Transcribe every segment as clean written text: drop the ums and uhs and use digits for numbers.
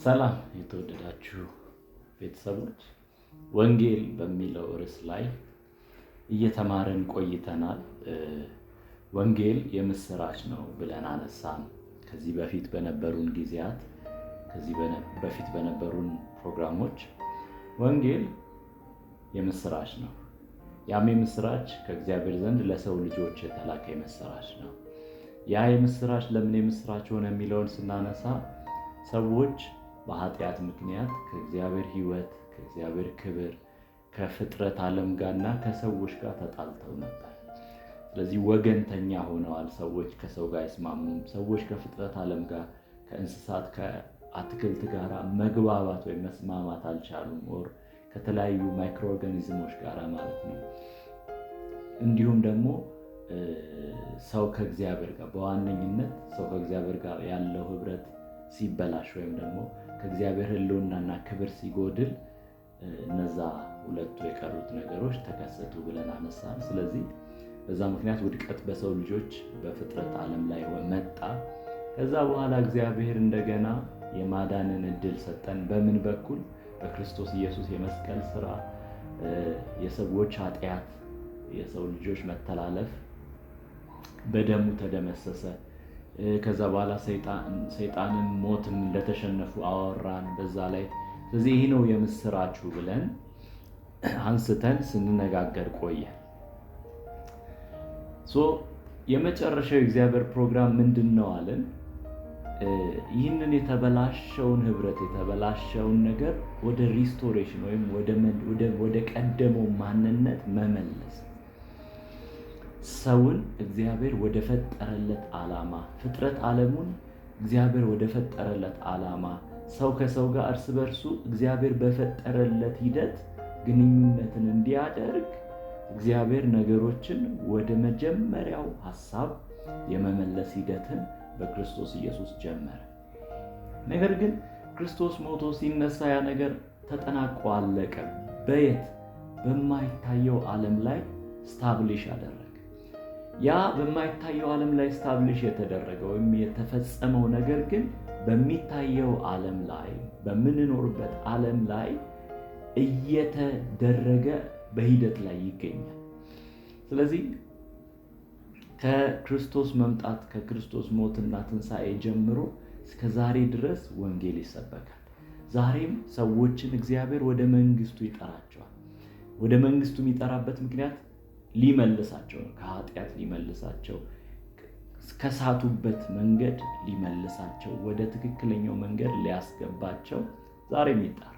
ሰላም የተወደዳችሁ ቤተሰቦች፣ ወንጌል በሚለው ርዕስ ላይ እየተማርን ቆይተናል። ወንጌል የምስራች ነው ብለን አነሳን። ከዚህ በፊት በነበሩን ጊዜያት፣ ከዚህ በፊት በነበሩን ፕሮግራሞች ወንጌል የምስራች ነው። ያም የምስራች ከእግዚአብሔር ዘንድ ለሰው ልጆች የተላከ የምስራች ነው። ያ የምስራች ለምን የምስራች ሆነ የሚለውን ስናነሳ፣ ሰዎች በኃጢአት ምክንያት ከእግዚአብሔር ሕይወት፣ ከእግዚአብሔር ክብር፣ ከፍጥረት ዓለም ጋርና ከሰዎች ጋር ተጣልተው ነበር። ስለዚህ ወገንተኛ ሆነዋል። ሰዎች ከሰው ጋር አይስማሙም። ሰዎች ከፍጥረት ዓለም ጋር፣ ከእንስሳት፣ ከአትክልት ጋር መግባባት ወይም መስማማት አልቻሉም። Or ከተለያዩ microorganism ኦች ጋር ማለት ነው። እንዲሁም ደግሞ ሰው ከእግዚአብሔር ጋር፣ በዋነኝነት ሰው ከእግዚአብሔር ጋር ያለው ህብረት ሲበላሽ ወይም ደግሞ ከእግዚአብሔር ህልውናና ክብር ሲጎድል እነዛ ሁለቱ የቀሩት ነገሮች ተከሰቱ ብለን አነሳን። ስለዚህ በዛ ምክንያት ውድቀት በሰው ልጆች በፍጥረት ዓለም ላይ መጣ። ከዛ በኋላ እግዚአብሔር እንደገና የማዳንን እድል ሰጠን። በምን በኩል? በክርስቶስ ኢየሱስ የመስቀል ስራ የሰዎች ኃጢአት፣ የሰው ልጆች መተላለፍ በደሙ ተደመሰሰ። ከዛ በኋላ ሰይጣንም ሞትም እንደተሸነፉ አወራን በዛ ላይ። ስለዚህ ይህ ነው የምስራቹ ብለን አንስተን ስንነጋገር ቆየን። So የመጨረሻው የእግዚአብሔር ፕሮግራም ምንድን ነው አለን? ይህንን የተበላሸውን ህብረት፣ የተበላሸውን ነገር ወደ restoration ወይም ወደ ቀደመው ማንነት መመለስ፣ ሰውን እግዚአብሔር ወደ ፈጠረለት ዓላማ፣ ፍጥረት ዓለሙን እግዚአብሔር ወደ ፈጠረለት ዓላማ፣ ሰው ከሰው ጋር እርስ በርሱ እግዚአብሔር በፈጠረለት ሂደት ግንኙነትን እንዲያደርግ እግዚአብሔር ነገሮችን ወደ መጀመሪያው ሀሳብ የመመለስ ሂደትን በክርስቶስ ኢየሱስ ጀመረ። ነገር ግን ክርስቶስ ሞቶ ሲነሳ ያ ነገር ተጠናቆ አለቀ። በየት? በማይታየው ዓለም ላይ establish አደረገ። ያ በማይታየው ዓለም ላይ establish የተደረገ ወይም የተፈጸመው ነገር ግን በሚታየው ዓለም ላይ፣ በምንኖርበት ዓለም ላይ እየተደረገ በሂደት ላይ ይገኛል። ስለዚህ ከክርስቶስ መምጣት፣ ከክርስቶስ ሞትና ትንሣኤ ጀምሮ እስከ ዛሬ ድረስ ወንጌል ይሰበካል። ዛሬም ሰዎችን እግዚአብሔር ወደ መንግስቱ ይጠራቸዋል። ወደ መንግስቱ የሚጠራበት ምክንያት ሊመልሳቸው ነው። ከኃጢአት ሊመልሳቸው፣ ከሳቱበት መንገድ ሊመልሳቸው፣ ወደ ትክክለኛው መንገድ ሊያስገባቸው ዛሬም ይጠራል።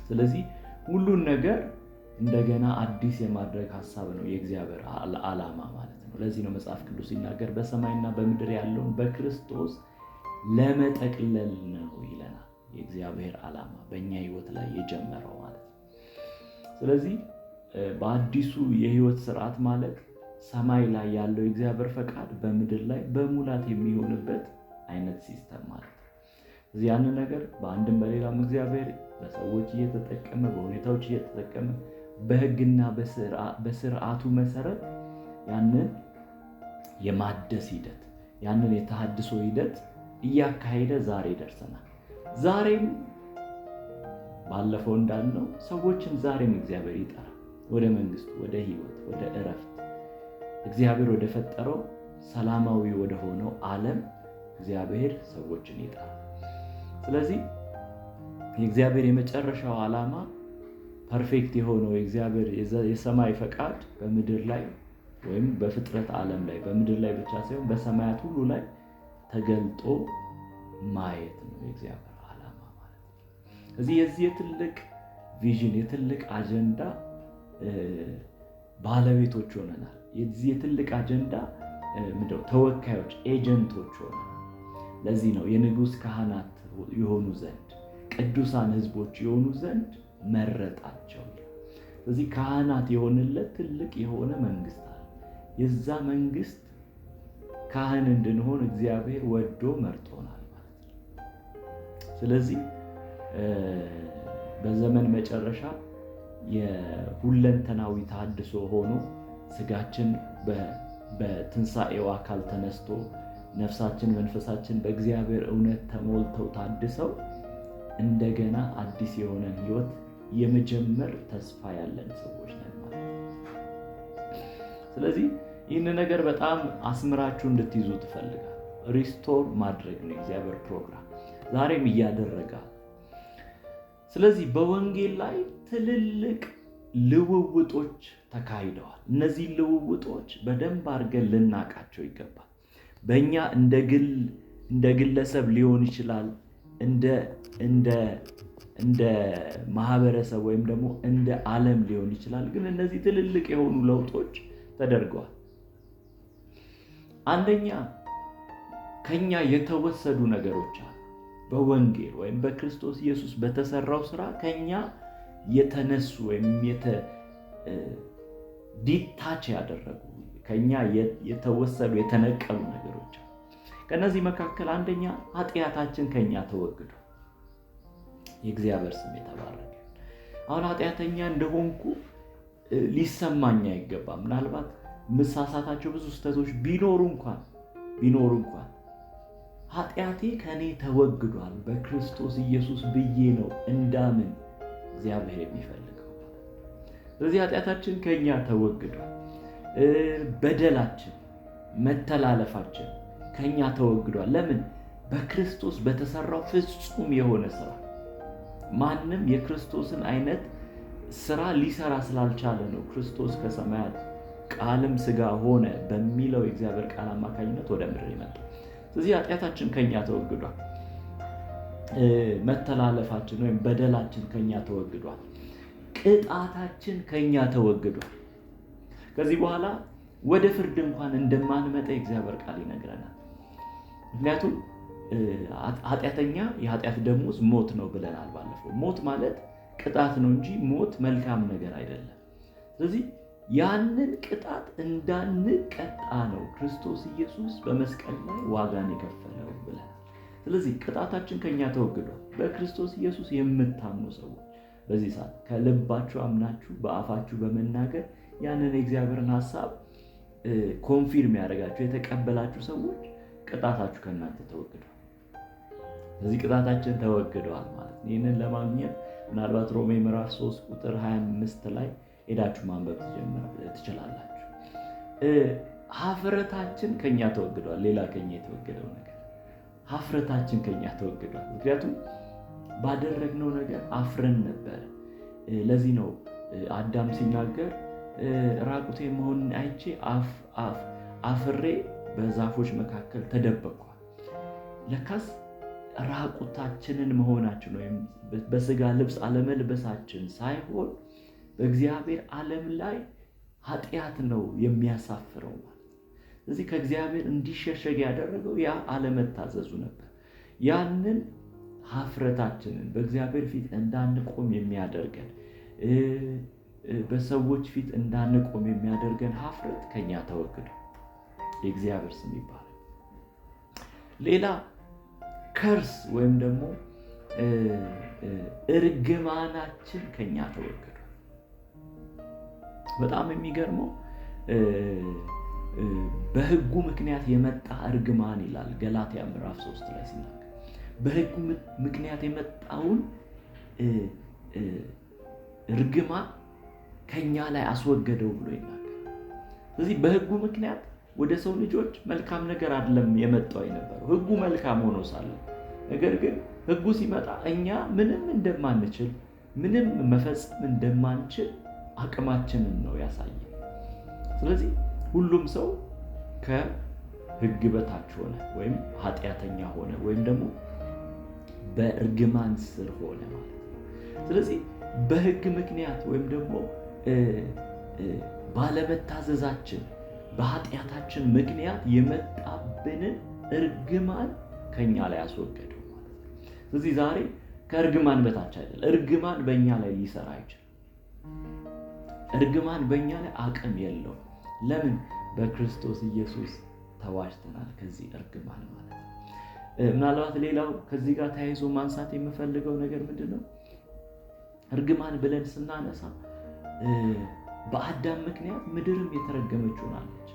ስለዚህ ሁሉን ነገር እንደገና አዲስ የማድረግ ሀሳብ ነው የእግዚአብሔር ዓላማ ማለት ነው። ለዚህ ነው መጽሐፍ ቅዱስ ሲናገር በሰማይና በምድር ያለውን በክርስቶስ ለመጠቅለል ነው ይለናል። የእግዚአብሔር ዓላማ በእኛ ህይወት ላይ የጀመረው ማለት ነው። ስለዚህ በአዲሱ የህይወት ስርዓት ማለት ሰማይ ላይ ያለው የእግዚአብሔር ፈቃድ በምድር ላይ በሙላት የሚሆንበት አይነት system ማለት ነው። እዚህ ያንን ነገር በአንድም በሌላም እግዚአብሔር በሰዎች እየተጠቀመ፣ በሁኔታዎች እየተጠቀመ፣ በህግና በስርዓቱ መሰረት ያንን የማደስ ሂደት፣ ያንን የተሃድሶ ሂደት እያካሄደ ዛሬ ደርሰናል። ዛሬም ባለፈው እንዳልነው ሰዎችን ዛሬም እግዚአብሔር ይጠራል ወደ መንግስቱ፣ ወደ ህይወት፣ ወደ እረፍት፣ እግዚአብሔር ወደ ፈጠረው ሰላማዊ ወደ ሆነው ዓለም እግዚአብሔር ሰዎችን ይጠራል። ስለዚህ የእግዚአብሔር የመጨረሻው ዓላማ፣ perfect የሆነው የእግዚአብሔር የሰማይ ፈቃድ በምድር ላይ ወይም በፍጥረት ዓለም ላይ፣ በምድር ላይ ብቻ ሳይሆን በሰማያት ሁሉ ላይ ተገልጦ ማየት ነው የእግዚአብሔር ዓላማ ማለት ነው። እዚህ የዚህ የትልቅ vision፣ የትልቅ አጀንዳ ባለቤቶች ሆነናል። የዚህ የትልቅ አጀንዳ ምንድነው ተወካዮች፣ agent ኦች ሆነናል። ለዚህ ነው የንጉሥ ካህናት የሆኑ ዘንድ፣ ቅዱሳን ህዝቦች የሆኑ ዘንድ መረጣቸው። ስለዚህ ካህናት የሆንለት ትልቅ የሆነ መንግስት አለ። የዛ መንግስት ካህን እንድንሆን እግዚአብሔር ወዶ መርጦናል ማለት ነው። ስለዚህ በዘመን መጨረሻ የሁለንተናዊ ተሐድሶ ሆኖ ስጋችን በትንሣኤው አካል ተነስቶ፣ ነፍሳችን መንፈሳችን በእግዚአብሔር እውነት ተሞልተው ታድሰው እንደገና አዲስ የሆነን ህይወት የመጀመር ተስፋ ያለን ሰዎች ነን ማለት ነው። ስለዚህ ይህን ነገር በጣም አስምራችሁ እንድትይዙ ትፈልጋል። Restore ማድረግ ነው የእግዚአብሔር ፕሮግራም፣ ዛሬም እያደረገ። ስለዚህ በወንጌል ላይ ትልልቅ ልውውጦች ተካሂደዋል። እነዚህ ልውውጦች በደንብ አድርገን ልናቃቸው ይገባል። በእኛ እንደ ግለሰብ ሊሆን ይችላል፣ እንደ እንደ ማህበረሰብ ወይም ደግሞ እንደ ዓለም ሊሆን ይችላል። ግን እነዚህ ትልልቅ የሆኑ ለውጦች ተደርገዋል። አንደኛ ከኛ የተወሰዱ ነገሮች አሉ። በወንጌል ወይም በክርስቶስ ኢየሱስ በተሰራው ስራ ከኛ የተነሱ ወይም detach ያደረጉ፣ ከኛ የተወሰዱ፣ የተነቀሉ ነገሮች አሉ። ከነዚህ መካከል አንደኛ ኃጢአታችን ከኛ ተወግዷል። የእግዚአብሔር ስም የተባረከ። አሁን ኃጢአተኛ እንደሆንኩ ሊሰማኝ አይገባም። ምናልባት ምሳሳታቸው ብዙ ስህተቶች ቢኖሩ እንኳን ኃጢአቴ ከኔ ተወግዷል በክርስቶስ ኢየሱስ ብዬ ነው እንዳምን እግዚአብሔር የሚፈልገው። ስለዚህ ኃጢአታችን ከኛ ተወግዷል። በደላችን፣ መተላለፋችን ከኛ ተወግዷል። ለምን? በክርስቶስ በተሰራው ፍጹም የሆነ ስራ። ማንም የክርስቶስን አይነት ስራ ሊሰራ ስላልቻለ ነው ክርስቶስ ከሰማያት ቃልም ስጋ ሆነ በሚለው የእግዚአብሔር ቃል አማካኝነት ወደ ምድር የመጣው። ስለዚህ ኃጢአታችን ከኛ ተወግዷል። መተላለፋችን ወይም በደላችን ከኛ ተወግዷል። ቅጣታችን ከኛ ተወግዷል። ከዚህ በኋላ ወደ ፍርድ እንኳን እንደማንመጣ የእግዚአብሔር ቃል ይነግረናል። ምክንያቱም ኃጢአተኛ የኃጢአት ደሞዝ ሞት ነው ብለናል ባለፈው። ሞት ማለት ቅጣት ነው እንጂ ሞት መልካም ነገር አይደለም። ስለዚህ ያንን ቅጣት እንዳንቀጣ ነው ክርስቶስ ኢየሱስ በመስቀል ላይ ዋጋን የከፈለው ብለናል። ስለዚህ ቅጣታችን ከኛ ተወግዷል። በክርስቶስ ኢየሱስ የምታምኑ ሰዎች በዚህ ሰዓት ከልባችሁ አምናችሁ በአፋችሁ በመናገር ያንን የእግዚአብሔርን ሀሳብ confirm ያደረጋችሁ፣ የተቀበላችሁ ሰዎች ቅጣታችሁ ከእናንተ ተወግዷል። ስለዚህ ቅጣታችን ተወግደዋል ማለት ነው። ይህንን ለማግኘት ምናልባት ሮሜ ምዕራፍ 3 ቁጥር 25 ላይ ሄዳችሁ ማንበብ ትችላላችሁ። ሀፍረታችን ከኛ ተወግዷል። ሌላ ከኛ የተወገደው ነገር ሀፍረታችን ከኛ ተወግዷል። ምክንያቱም ባደረግነው ነገር አፍረን ነበር። ለዚህ ነው አዳም ሲናገር ራቁቴ መሆንን አይቼ አፍሬ በዛፎች መካከል ተደበቅኳል። ለካስ ራቁታችንን መሆናችን ወይም በስጋ ልብስ አለመልበሳችን ሳይሆን በእግዚአብሔር ዓለም ላይ ኃጢአት ነው የሚያሳፍረው ማለት ነው። ስለዚህ ከእግዚአብሔር እንዲሸሸግ ያደረገው ያ አለመታዘዙ ነበር። ያንን ሀፍረታችንን፣ በእግዚአብሔር ፊት እንዳንቆም የሚያደርገን፣ በሰዎች ፊት እንዳንቆም የሚያደርገን ሀፍረት ከኛ ተወግዷል። የእግዚአብሔር ስም ይባላል። ሌላ curse ወይም ደግሞ እርግማናችን ከኛ ተወግዷል። በጣም የሚገርመው በሕጉ ምክንያት የመጣ እርግማን ይላል ገላትያ ምዕራፍ 3 ላይ ሲናገር፣ በሕጉ ምክንያት የመጣውን እርግማን ከኛ ላይ አስወገደው ብሎ ይናገራል። ስለዚህ በሕጉ ምክንያት ወደ ሰው ልጆች መልካም ነገር አይደለም የመጣው የነበረው፣ ሕጉ መልካም ሆኖ ሳለ። ነገር ግን ሕጉ ሲመጣ እኛ ምንም እንደማንችል፣ ምንም መፈጸም እንደማንችል አቅማችንን ነው ያሳየን። ስለዚህ ሁሉም ሰው ከሕግ በታች ሆነ ወይም ኃጢአተኛ ሆነ ወይም ደግሞ በእርግማን ስር ሆነ ማለት ነው። ስለዚህ በሕግ ምክንያት ወይም ደግሞ ባለመታዘዛችን፣ በኃጢአታችን ምክንያት የመጣብንን እርግማን ከኛ ላይ አስወገደው ማለት ነው። ስለዚህ ዛሬ ከእርግማን በታች አይደለም። እርግማን በእኛ ላይ ሊሰራ አይችልም። እርግማን በእኛ ላይ አቅም የለውም። ለምን? በክርስቶስ ኢየሱስ ተዋጅተናል ከዚህ እርግማን ማለት ነው። ምናልባት ሌላው ከዚህ ጋር ተያይዞ ማንሳት የምፈልገው ነገር ምንድን ነው? እርግማን ብለን ስናነሳ በአዳም ምክንያት ምድርም የተረገመች ሆናለች።